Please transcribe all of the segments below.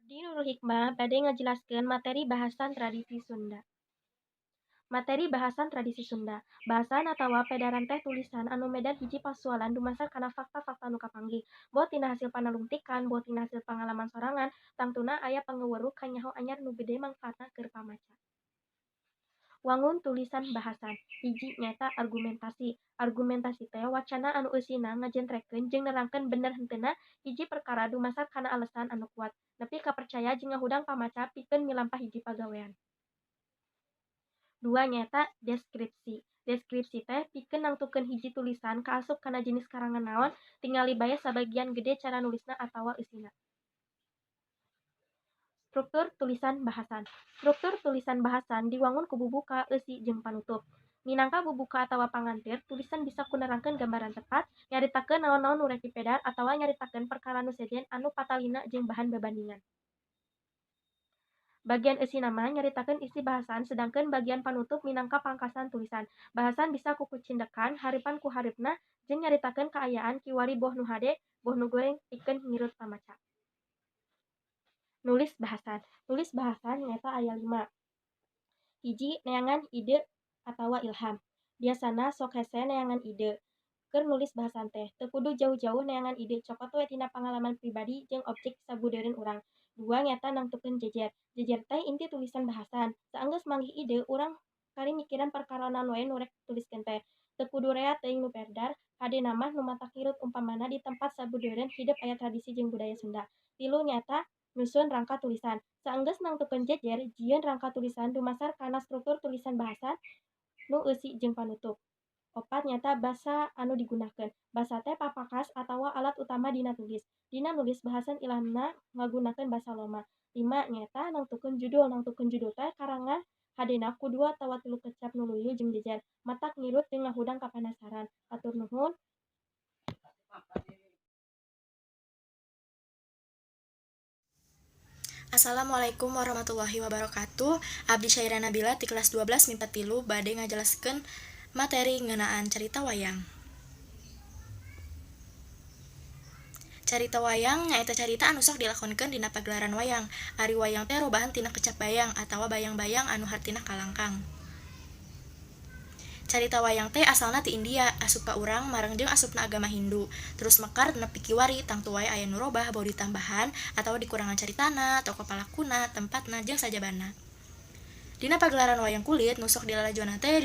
Abdi Nurul Hikmah bade ngajelaskeun materi bahasan tradisi Sunda. Materi bahasan tradisi Sunda. Bahasan atawa pedaran teh tulisan anu medar hiji pasualan dumasar kana fakta-fakta nu kapanggih. Boh tina hasil panalungtikan, boh tina hasil pangalaman sorangan, tangtuna aya pangaweruh kanyaho anyar nu gede mangfaatna keur pamaca. Wangun tulisan bahasan. Hiji nyaeta argumentasi. Argumentasi teh wacana anu eusina ngajentrekeun jeung nerangkeun bener henteuna hiji perkara dumasar kana alesan anu kuat, nepi ka percaya jeung ngahudang pamaca pikeun milampah hiji pagawean. Dua nyaeta deskripsi. Deskripsi teh pikeun nangtukeun hiji tulisan kaasup kana jenis karangan naon, tingali bae sabagian gede cara nulisna atawa eusina. Struktur tulisan bahasan. Struktur tulisan bahasan diwangun ku bubuka, eusi jeung panutup. Minangka bubuka atawa pangantir, tulisan bisa ku nerangkeun gambaran tepat, nyaritakeun naon-naon nu rek dipedar, atawa nyaritakeun perkara nu sejen anu patalina jeung bahan babandingan. Bagian eusina mah nyaritakeun isi bahasan sedangkeun bagian panutup minangka pangkasan tulisan. Bahasan bisa ku kucindekan, hareupan ku hareupna, jeung nyaritakeun kaayaan kiwari boh nu hade, boh nu goreng pikeun ngirut pamaca. Nulis bahasan. Nulis bahasan nyaeta aya 5. Hiji, neangan ide atawa ilham. Biasana sok hese neangan ide keur nulis bahasan teh. Teu kudu jauh-jauh neangan ide, cokot we tina pangalaman pribadi jeung objek sabudeureun urang. Dua nyaeta nangtukeun jejer. Jejer teh inti tulisan bahasan. Saenggeus manggih ide, urang kari mikiran perkara naon wae nu rek dituliskeun teh. Teu kudu rea teuing nu perdar, hadena mah nu matak ngirut umpamana di tempat sabudeureun hidep aya tradisi jeung budaya Sunda. Tilu nyaeta nyusun rangka tulisan. Saenggeus nangtukeun jejer, jieun rangka tulisan dumasar kana struktur tulisan bahasan nu eusi jeung panutup. Opat nyaeta basa anu digunakeun. Basa teh papakas atawa alat utama dina tulis. Dina nulis bahasan ilhamna ngagunakeun basa loma. Lima nyaeta nangtukeun judul. Nangtukeun judul teh karangan hadena ku 2 atawa 3 kecap nu luyu jeung jejer. Matak ngirut jeung ngahudang kapanasaran. Hatur nuhun. Assalamualaikum warahmatullahi wabarakatuh. Abdi Syaira Nabila ti kelas 12 MIPA 3 bade ngajelaskeun materi ngeunaan carita wayang. Carita wayang nyaeta carita anu sok dilakonkeun dina pagelaran wayang. Ari wayang teh robahan tina kecap bayang atawa bayang-bayang anu hartina kalangkang. Carita wayang teh asalna ti India, asup ka urang mareng jeung asupna agama Hindu. Terus mekar nepi kiwari tangtu wae aya nu robah bau ditambahan atawa dikurangan caritana, tokoh palakuna, tempatna jeung sajabana. Dina pagelaran wayang kulit nu sok dilalajoanna teh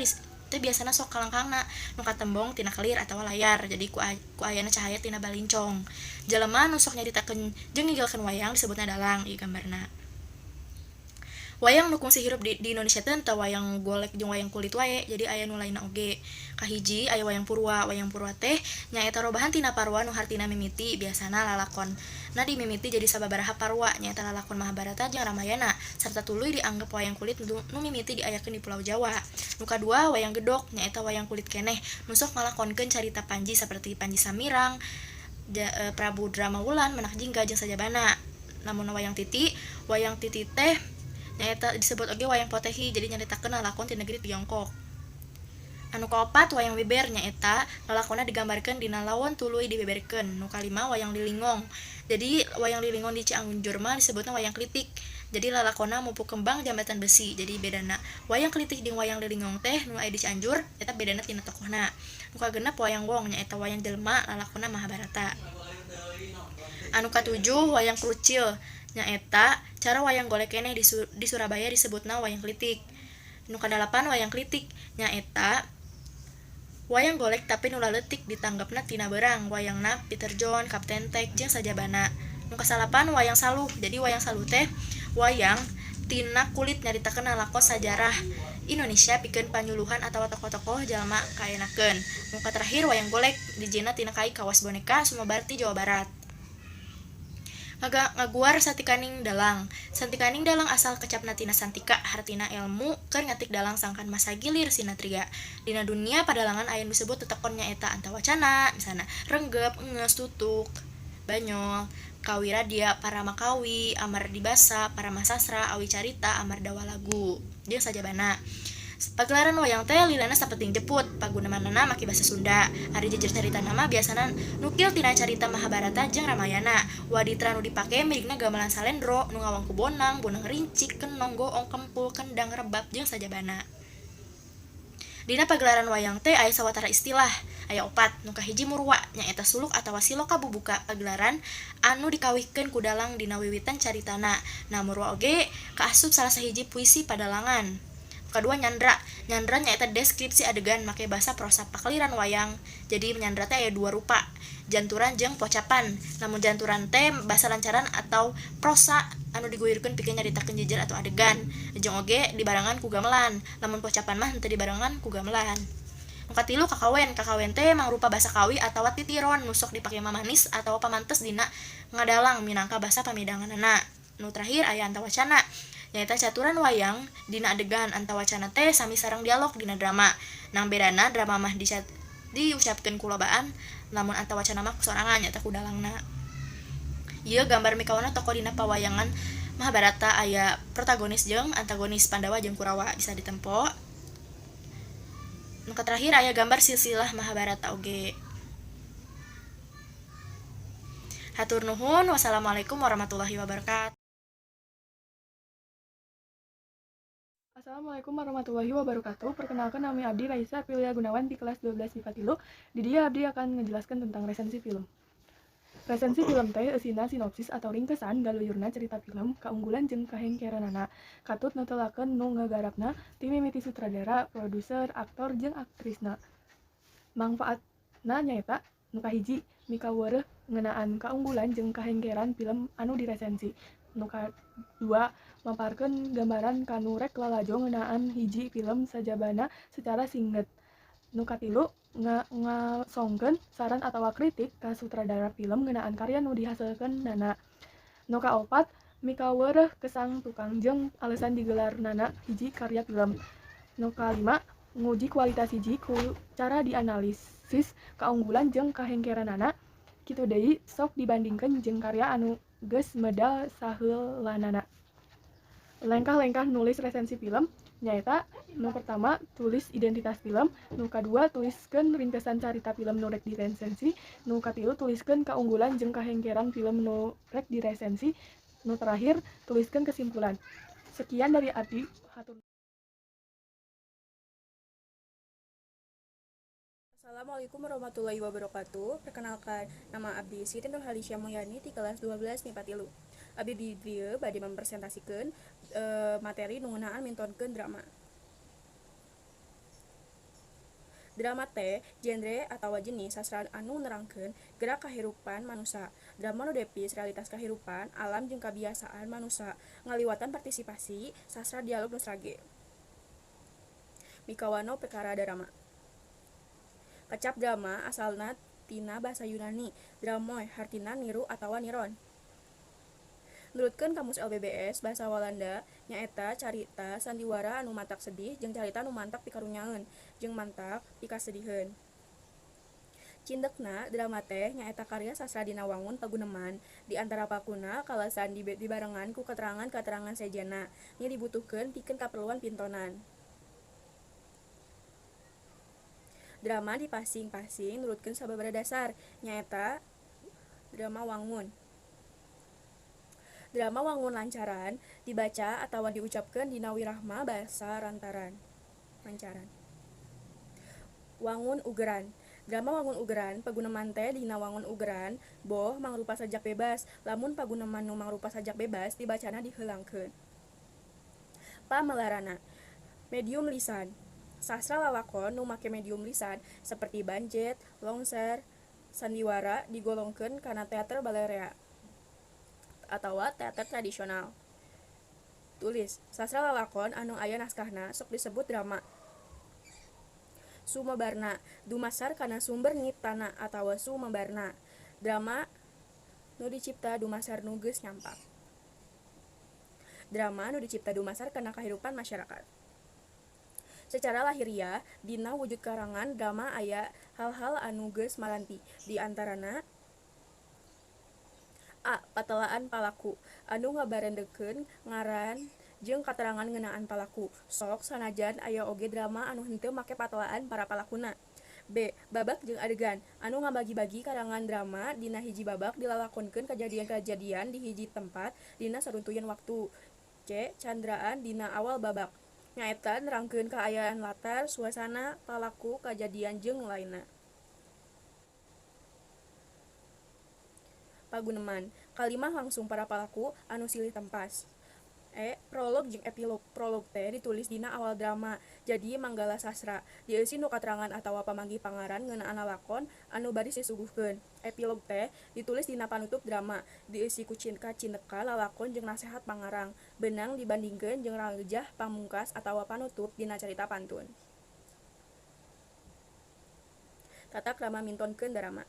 teh biasana sok kalangkangna nu katembong tina kelir atawa layar, jadi ku ayana cahaya tina balincong. Jelema nu sok nyaritakeun jeung ngigelkeun wayang disebutna dalang ieu gambarna. Wayang nu kungsi hirup di Indonesia teh teu wayang golek jeung wayang kulit wae, jadi aya nu lainna oge. Kahiji aya wayang purwa. Wayang purwa teh nyaeta robahan tina parwa nu hartina mimiti, biasana lalakon na dimimiti jadi sababaraha parwa, nyaeta lalakon Mahabharata jeung Ramayana, sarta tuluy dianggep wayang kulit nu mimiti diayakeun di Pulau Jawa. Nu kadua wayang gedok, nyaeta wayang kulit keneh nu sok ngalakonkeun carita Panji saperti Panji Samirang, Prabu Drama Wulan, Menak Jingga jeung sajabana. Lamun wayang titi teh nyaeta disebut oge wayang potehi, jadi nyaritakeun lalakon ti negeri Tiongkok. Anu kaopat wayang beber, nyaeta lalakonna digambarkeun dina lawon tuluy dibeberkeun. Nu kalima wayang lilingong. Jadi wayang lilingong di Cianjur mah disebutna wayang klitik. Jadi lalakonna mupuk kembang jambatan besi. Jadi bedana wayang klitik jeung wayang lilingong teh nu aya di Cianjur eta bedana tina tokohna. Nu kagenep wayang wong, nyaeta wayang jelema lalakonna Mahabharata. Anu katujuh wayang krucil, nyaeta cara wayang golek keneh di Surabaya disebutna wayang klitik. Nu kadalapan wayang klitik, nyaeta wayang golek tapi nu laleutik ditanggepna tina beurang, wayangna Peter John, Kapten Tek jeung sajabana. Nu kasalapan wayang saluh. Jadi wayang saluh teh wayang tina kulit nyaritakeun lalakon sajarah Indonesia pikeun panyuluhan atawa tokoh-tokoh jalma kaenakeun. Nu katerakhir wayang golek dijieunna tina kai kawas boneka Sumobarti Jawa Barat. Ngaguar Santikaning Dalang. Santikaning Dalang asal kecapna tina santika hartina ilmu keur ngatik dalang sangkan masa gilir sinatria. Dina dunia padalangan aya nu disebut tetekon nyaeta antawacana, misalna renggep, engeus, tutuk, banyol, kawiradya, paramakawi, amardibasa, paramasastra, awicarita, amardawalagu jeung sajabana. Pagelaran wayang teh lilana sapenting jeput, pagunemanana make basa Sunda. Ari jejer caritana mah biasana nukil tina carita Mahabharata jeung Ramayana. Waditra nu dipake mirigna gamelan salendro nu ngawangku bonang, bonang rincik, kenong, goong, kempul, kendang, rebab jeung sajabana. Dina pagelaran wayang teh aya sawatara istilah, aya opat. Nu kahiji murwa, nyaeta suluk atawa siloka bubuka pagelaran anu dikawihkeun ku dalang dina wiwitan caritana. Nah, murwa oge kaasup salah sahiji puisi padalangan. Nu kadua nyandra. Nyandra nyaeta deskripsi adegan make basa prosa pakeliran wayang. Jadi nyandra teh aya dua rupa, janturan jeung pocapan. Lamun janturan teh basa lancaran atau prosa anu diguyurkeun pikeun nyaritakeun jejer atau adegan, jeung oge dibarengan ku gamelan. Lamun pocapan mah henteu dibarengan ku gamelan. Nu katilu kakawen. Kakawen teh mangrupa basa kawi atawa titiron nu sok dipake mamanis atawa pamantes dina ngadalang minangka basa pamidanganana. Nu terakhir aya antawacana, nyaeta caturan wayang dina adegan. Antawacana teh sami sareng dialog dina drama. Nang bedana drama mah diucapkeun ku lobaan, lamun antawacana mah ku sorangan nyaeta ku dalangna. Ieu gambar mikawana tokoh dina pawayangan Mahabharata, aya protagonis jeung antagonis Pandawa jeung Kurawa, bisa ditempo. Nu terakhir aya gambar silsilah Mahabharata oge. Hatur nuhun, wassalamualaikum warahmatullahi wabarakatuh. Assalamualaikum warahmatullahi wabarakatuh. Perkenalkan, nami Abdi Raisa Aprilia Gunawan di kelas 12 IPA 3. Di dieu Abdi akan menjelaskan tentang resensi film. Resensi film teh eusina sinopsis atau ringkesan galuyurna cerita film, kaunggulan jeung kahengkeranana. Katut nutelakeun nu ngagarapna ti mimiti sutradara, produser, aktor jeung aktrisna. Mangfaatna nyaeta nu kahiji, mikaweureuh ngeunaan kaunggulan jeung kahengkeran film anu diresensi. Nu kadua, maparkeun gambaran ka nu rek lalajo ngeunaan hiji film sajabana secara singget. Nu katilu, ngasongkeun saran atawa kritik ka sutradara film ngeunaan karya nu dihasilkeunana. Nu kaopat, mikaweureuh kesang tukang jeung alesan digelarnana hiji karya film. Nu kalima, nguji kualitas hiji ku cara dianalisis kaunggulan jeung kahengkeranana, kitu deui sok dibandingkeun jeung karya anu geus medal saheulanana. Lengkah-lengkah nulis resensi film nyaeta nu pertama, tulis identitas film. Nu kadua, tuliskeun ringkesan carita film nu rek diresensi. Nu katilu, tuliskeun kaunggulan jeung kahengkeran film nu rek diresensi. Nu terakhir, tuliskeun kesimpulan. Sekian dari abdi, hatur. Assalamualaikum warahmatullahi wabarakatuh. Perkenalkan, nama abdi Siti Nurhalisya Mulyani di kelas 12 MIPA 3. Abdi di dieu bade mempresentasikan materi nu ngeunaan mintonkeun drama. Drama teh genre atawa jenis sastra anu nerangkeun gerak kahirupan manusa. Drama nu depis realitas kahirupan, alam jeung kabiasaan manusa ngaliwatan partisipasi sastra dialog nu srage. Mikawano perkara drama. Kecap drama asalna tina basa Yunani, dramoi hartina niru atawa niron. Nurutkeun Kamus LBBS Basa Walanda, nyaeta carita sandiwara anu matak sedih jeung carita anu mantak pikarunyaeun jeung mantak pikasediheun. Cindekna, drama teh nyaeta karya sastra dina wangun paguneman, di antara palakuna kalasan dibarengan ku keterangan-keterangan sejenna nu dibutuhkeun pikeun kaperluan pintonan. Drama dipasing-pasing nurutkeun sababaraha dasar, nyaeta drama wangun. Drama wangun lancaran dibaca atawa diucapkeun dina wirahma basa lantaran lancaran. Wangun ugeran. Drama wangun ugeran paguneman teh dina wangun ugeran boh mangrupa sajak bebas. Lamun paguneman nu mangrupa sajak bebas, dibacana diheulangkeun. Pamelarana. Medium lisan. Sastra lalakon nu make medium lisan seperti banjet, longser, sandiwara digolongkeun kana teater balerea atawa teater tradisional. Tulis. Sastra lalakon anu aya naskahna sok disebut drama. Sumebarna dumasar kana sumber nyiptana atawa sumebarna. Drama nu dicipta dumasar nu geus nyampak. Drama nu dicipta dumasar kana kahirupan masyarakat. Secara lahiriah, dina wujud karangan drama aya hal-hal anu geus maranti, di antarana: A. Patelaan palaku anu ngabarendekeun ngaran jeung katerangan ngeunaan palaku. Sok sanajan aya oge drama anu henteu make patelaan para palakuna. B. Babak jeung adegan anu ngabagi-bagi karangan drama dina hiji babak dilalakonkeun kajadian-kajadian di hiji tempat dina saruntuyan waktu. C. Candraan dina awal babak nyaeta nerangkeun kaayaan latar, suasana, palaku, kajadian jeung lainna. Paguneman kalimah langsung para palaku anu silih tempas. E. Prolog jeung epilog. Prolog teh ditulis dina awal drama, jadi manggala sastra. Dieusi nu katerangan atawa pamanggih pangaran ngeunaan lalakon anu baris disuguhkeun. Epilog teh ditulis dina panutup drama, dieusi ku kacineka lalakon jeung nasehat pangarang. Beunang dibandingkeun jeung rangejah pamungkas atawa panutup dina carita pantun. Tata krama mintonkeun drama.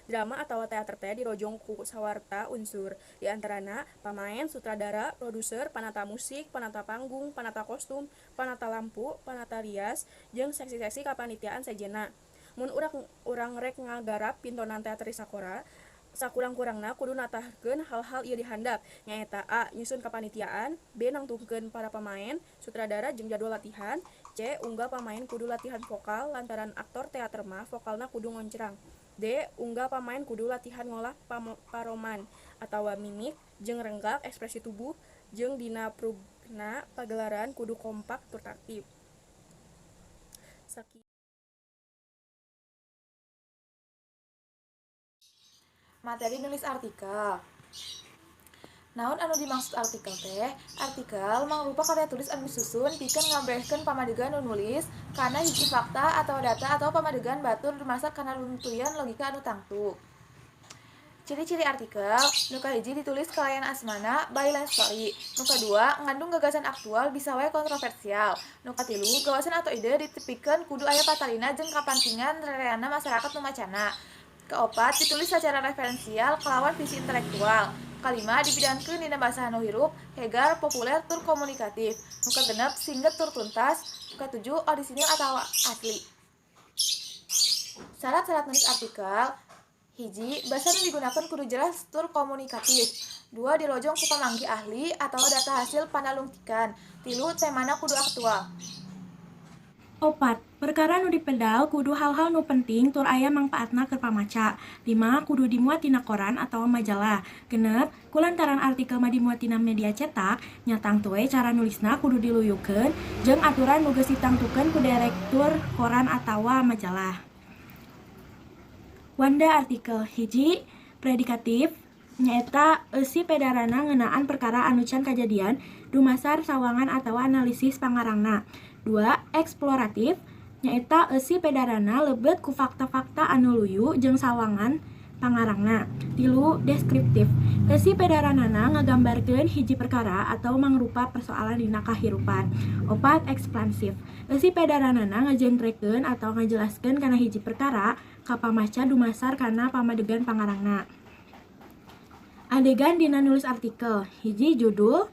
Drama atawa teater teh dirojong ku sawarta unsur, di antarana pamaen, sutradara, produser, panata musik, panata panggung, panata kostum, panata lampu, panata rias, jeung seksi-seksi kapanitiaan sejenna. Mun urang rek ngagarap pintonan teater di sakora, sakurang-kurangna kudu natahkeun hal-hal ieu di handap, nyaeta A. Nyusun kapanitiaan, B. Nangtungkeun para pamaen, sutradara jeung jadwal latihan, C. Unggal pamaen kudu latihan vokal lantaran aktor teater mah vokalna kudu ngoncrang. D. Unggal pamaen kudu latihan ngolah paroman atawa mimik jeung renggak ekspresi tubuh jeung dina prugna pagelaran kudu kompak tur tertib. Sakieu. Materi nulis artikel. Naon anu dimaksud artikel teh? Artikel mangrupa karya tulis anu disusun pikeun ngabrehkeun pamadegan nu nulis kana hiji fakta atawa data atawa pamadegan batur dumasar kana runtuyan logika anu tangtu. Ciri-ciri artikel, nu kahiji ditulis kalayan asmana byline story, nu kadua ngandung gagasan aktual bisa wae kontroversial, nu katilu gagasan atau ide ditepikeun kudu aya patalina jeung kapantingan rereana masyarakat nu macana. Kaopat ditulis secara referensial kalawan visi intelektual. Kalima dipidankeun dina basa anu hirup, hegar, populer tur komunikatif. Nu kagenep singget tur tuntas. Nu katujuh orisinil atawa asli. Syarat-syarat nulis artikel: hiji, basa nu digunakeun kudu jelas tur komunikatif. Dua, dirojong ku pamanggih ahli atawa data hasil panalungtikan. Tilu, temana kudu aktual. Opat, perkara nu dipedal kudu hal-hal nu penting tur aya mangpaatna keur pamaca. 5. Kudu dimuat tina koran atawa majalah. 6. Kulantaran artikel mah dimuat tina media cetak, nya tangtu we cara nulisna kudu diluyukeun jeung aturan nu geus ditangtukeun ku direktur koran atawa majalah. Wanda artikel hiji, predikatif nyaeta eusi pedarana ngeunaan perkara anu can kajadian dumasar sawangan atawa analisis pangarangna. 2. Eksploratif nyaeta eusi pedarana lebet ku fakta-fakta anu luyu jeung sawangan pangarangna. 3. Deskriptif eusi pedaranana ngagambarkeun hiji perkara atau mangrupa persoalan dina kahirupan. 4. Ekspansif eusi pedaranana ngajentrekeun atau ngajelaskeun kana hiji perkara ka pamaca dumasar kana pamadegan pangarangna. Adegan dina nulis artikel: hiji, judul,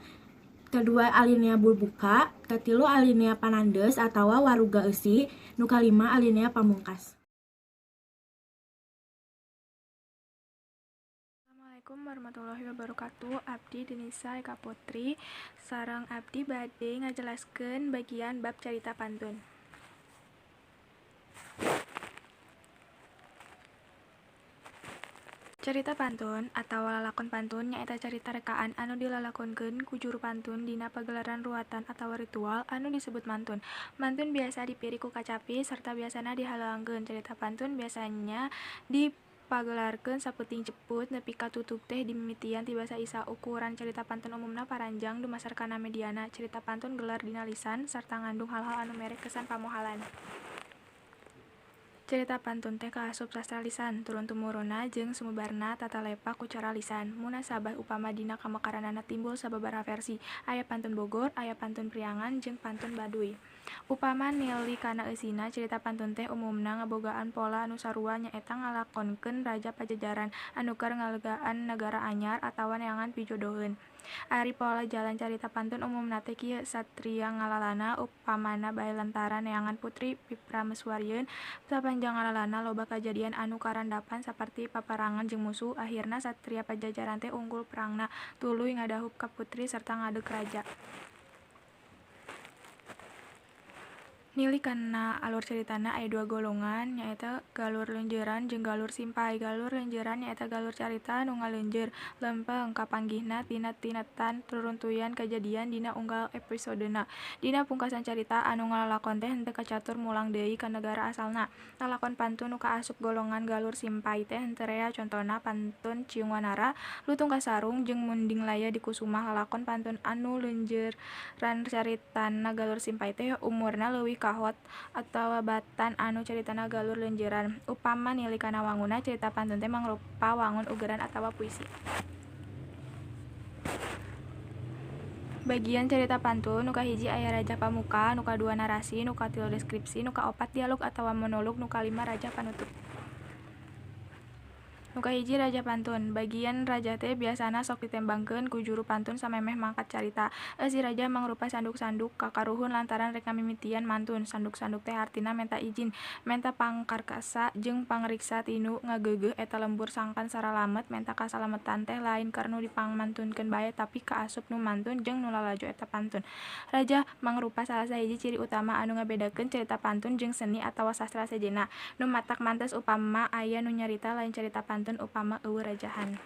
kedua alinea bubuka, katilu alinea panandes atawa waruga eusi, nu kalima alinea pamungkas. Assalamualaikum warahmatullahi wabarakatuh. Abdi Denisa Eka Putri sareng abdi bade ngajelaskeun bagian bab carita pantun. Carita pantun atawa lalakon pantun nyaeta carita rekaan anu dilalakonkeun ku juru pantun dina pagelaran ruwatan atawa ritual anu disebut mantun. Mantun biasa dipiri ku kacapi sarta biasana dihaleuangkeun. Carita pantun biasanya dipagelarkeun sapeuting ceput nepi ka tutug teh dimimitian ti basa Isa. Ukuran carita pantun umumna paranjang dumasar kana mediana. Carita pantun gelar dina lisan sarta ngandung hal-hal anu mere kesan pamohalan. Carita pantun teh kaasup sastra lisan, turun tumurunna jeung sumebarna tatalepa ku cara lisan. Munasabah upama dina kamekaranana timbul sababaraha versi. Aya pantun Bogor, aya pantun Priangan, jeung pantun Baduy. Upama nilik kana eusina, carita pantun teh umumna ngabogaan pola anu sarua, nyaeta ngalakonkeun raja Pajajaran anu keur ngalegaan nagara anyar atawa neangan pijodoheun. Ari pola jalan carita pantun umumna teh kieu: Satria ngalalana, upamana bae lantaran neangan putri piprameswarieun. Sapanjang ngalalana loba kajadian anu karandapan saperti paparangan jeung musuh, ahirna satria Pajajaran teh unggul perangna, tuluy ngadahub ka putri sarta ngadeg raja. Nilik kana alur caritana aya dua golongan, nyaeta galur leunjeuran jeung galur simpay. Galur leunjeuran nyaeta galur carita nu ngaleunjeur, lempeng, kapanggihna tina tinetan ruruntuyan kajadian dina unggal episodena. Dina pungkasan carita anu ngalalakon teh henteu kacatur mulang deui ka nagara asalna. Lalakon pantun nu kaasup golongan galur simpay teh henteu rea, contona pantun Ciung Wanara, Lutung Kasarung jeung Munding Laya Dikusumah. Lalakon pantun anu leunjeuran caritana galur simpay teh umurna leuwih kahot atawa batan anu caritana galur leunjeuran. Upama nilik kana wangunna, carita pantun teh mangrupa wangun ugeran atawa puisi. Bagian carita pantun nu kahiji aya rajah pamuka, nu kadua narasi, nu katilu deskripsi, nu kaopat dialog atawa monolog, nu kalima rajah panutup. Nu kahiji rajah pantun. Bagian rajah teh biasana sok ditembangkeun ku juru pantun samemeh mangkat carita. Eusi rajah mangrupa sanduk-sanduk kakaruhun lantaran rek ngamimitian mantun. Sanduk-sanduk teh hartina menta ijin, menta pangkarsa jeung pangriksa tinu ngageugeuh eta lembur sangkan saralamet. Menta kasalametan teh lain keur nu dipangmantunkeun bae, tapi kaasup nu mantun jeung nu lalajo eta pantun. Rajah mangrupa salah sahiji ciri utama anu ngabedakeun carita pantun jeung seni atawa sastra sejenna. Nu matak mantes upama aya nu nyarita lain carita pantun upama euweuh rajahan.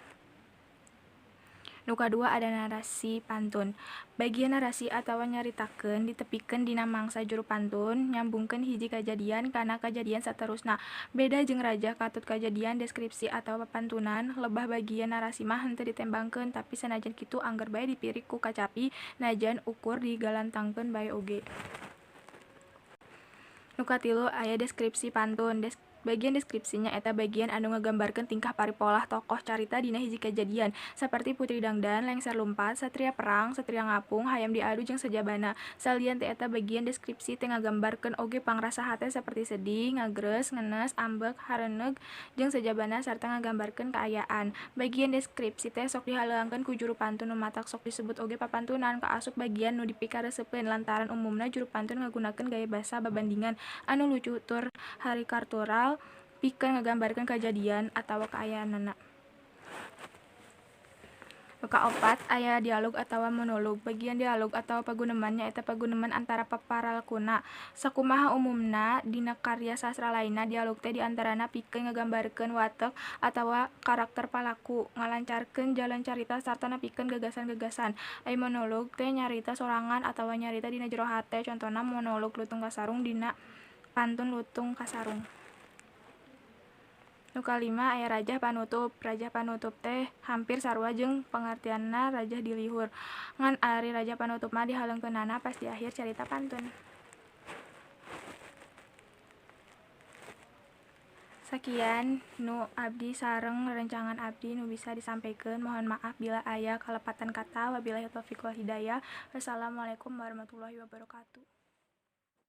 Nu kadua ada narasi pantun. Bagian narasi atawa nyaritakeun ditepikeun dina mangsa juru pantun nyambungkeun hiji kajadian kana kajadian saterusna. Beda jeung rajah katut kajadian, deskripsi atawa papantunan, lebah bagian narasi mah henteu ditembangkeun, tapi sanajan kitu angger bae dipirik ku kacapi najan ukur digalantangkeun bae oge. Nu katilu aya deskripsi pantun. Bagian deskripsi nyaeta bagian anu ngagambarkeun tingkah paripolah tokoh carita dina hiji kajadian, saperti putri dangdan, lengser lumpat, satria perang, satria ngapung, hayam diadu jeung sajabana. Salian ti eta, bagian deskripsi teh ngagambarkeun oge pangrasa hate saperti sedih, ngagreus, ngenes, ambek, hareuneg jeung sajabana sarta ngagambarkeun kaayaan. Bagian deskripsi teh sok dihaleuangkeun ku juru pantun, nu matak sok disebut oge papantunan. Kaasup bagian nu dipikaresepeun lantaran umumna juru pantun ngagunakeun gaya basa babandingan anu lucu tur karikatural pikeun ngagambarkeun kajadian atawa kaayaanana. Nu kaopat aya dialog atawa monolog. Bagian dialog atawa paguneman nyaeta paguneman antara paparalkuna. Sakumaha umumna dina karya sastra lainna, dialog teh diantarana pikeun ngagambarkeun watek atawa karakter palaku, ngalancarkeun jalan carita sarta nepikeun gagasan-gagasan. Ari monolog teh nyarita sorangan atawa nyarita dina jero hate, contona monolog Lutung Kasarung dina pantun Lutung Kasarung. Nu kalima aya rajah panutup. Rajah panutup teh hampir sarua jeung pangartianna rajah di lihur. Ngan ari rajah panutup mah dihaleungkeunana pas di akhir carita pantun. Sakian nu abdi sareng rerencangan abdi nu bisa disampaikan. Mohon maaf bila aya kalepatan kata. Wabillahi taufiq wal hidayah. Wassalamualaikum warahmatullahi wabarakatuh.